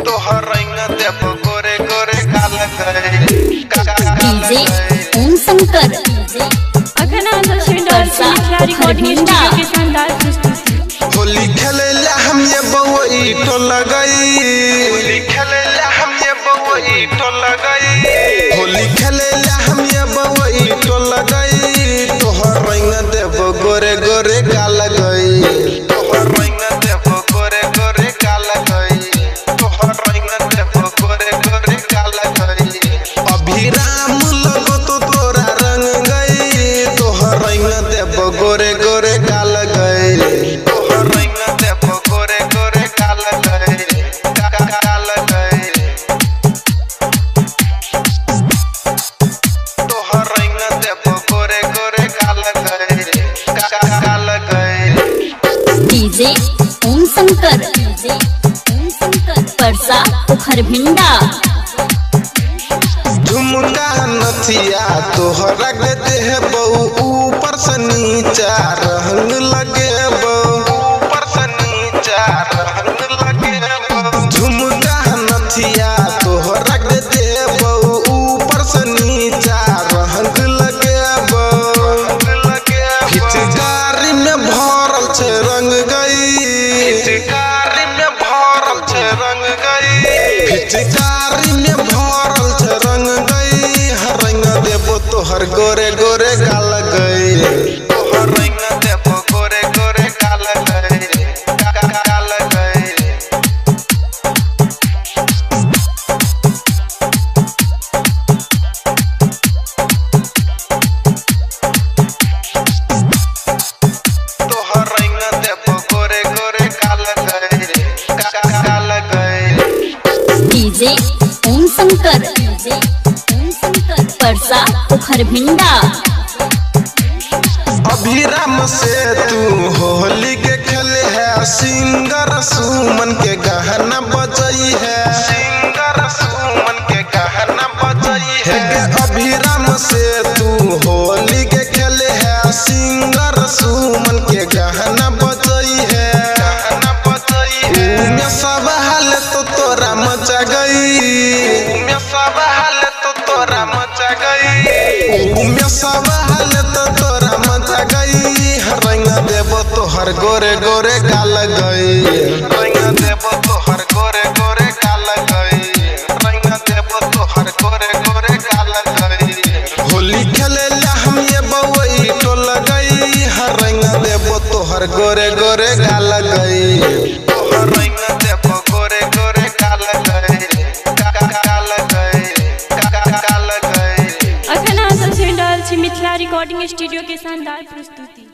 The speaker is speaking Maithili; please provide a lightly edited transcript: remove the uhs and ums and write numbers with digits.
तोहर रंग देबो गोरे गोरे गाल गई। डीजे ओम शंकर। अखन अहाँ सुनि रहल छी मिथिला रिकॉर्डिंग स्टूडियो के शानदार प्रस्तुति। होली खेले ला हम ये बउई तो लगई। होली खेले ला हम ये बउई तो लगई। होली खेले ला हम ये बउई तो लगई। तोहर रंग देबो गोरे गोरे गाल गई। तोहर रंग देबो गोरे गोरे गाल गई। तोहर रंग देबो गोरे गोरे गाल गई। अभिराम लगो तो तोरा रंग गई। तोहर रंग देबो गोरे गोरे गाल गई। तोहर रंग देबो गोरे गोरे गाल गई। गाल गई। तोहर रंग देबो गोरे गोरे गाल गई। गाल गई। डीजे ओम शंकर। डीजे ओम शंकर परसा पोखरभिंडा। झुमका नथिया तोहरा के देबो ऊपर से नीचा रंग लगेबो। ऊपर से नीचा रंग लगेबो। झुमका नथिया तोहरा के देबो ऊपर से नीचा रंग लगेबो। पिचकारी में भरल छै रंग गई। पिचकारी में भरल छै रंग गई। पिचकारी में भरल छै रंग गई। रंग देबो तोहर गोरे गोरे गाल गई। तोहर रंग देबो गोरे गोरे गाल गई। गाल गई। तोहर रंग देबो गोरे गोरे गाल गई। गाल गई। डीजे ओम शंकर। डीजे ओम शंकर परसा पोखरभिंडा। अभिराम से तू होली के खेले है। सिंगर सुमन के गहना बजई है। सिंगर सुमन के गहना बजई है। अभिराम से तू होली के खेले है। सिंगर सुमन के गहना बजई है। गहना बजई है। उमे सब हाल तो तोरा मचा गई। उमे सब हाल तो तोरा मचा गई। उमे सब हाल तो तोरा मचा गई। रंग देबो तोहर गोरे गोरे गाल गई। रंग देबो तोहर गोरे गोरे गाल गई। रंग देबो तोहर गोरे गोरे गाल गई। होली खेले ला हम ये बउई तो लगई। रंग देबो तोहर गोरे गोरे गाल गई। तोहर रंग देबो गोरे गोरे गाल गई। गाल गई। गाल गई। अखन अहाँ सब सुनि रहल छी मिथिला रिकॉर्डिंग स्टूडियो के शानदार प्रस्तुति।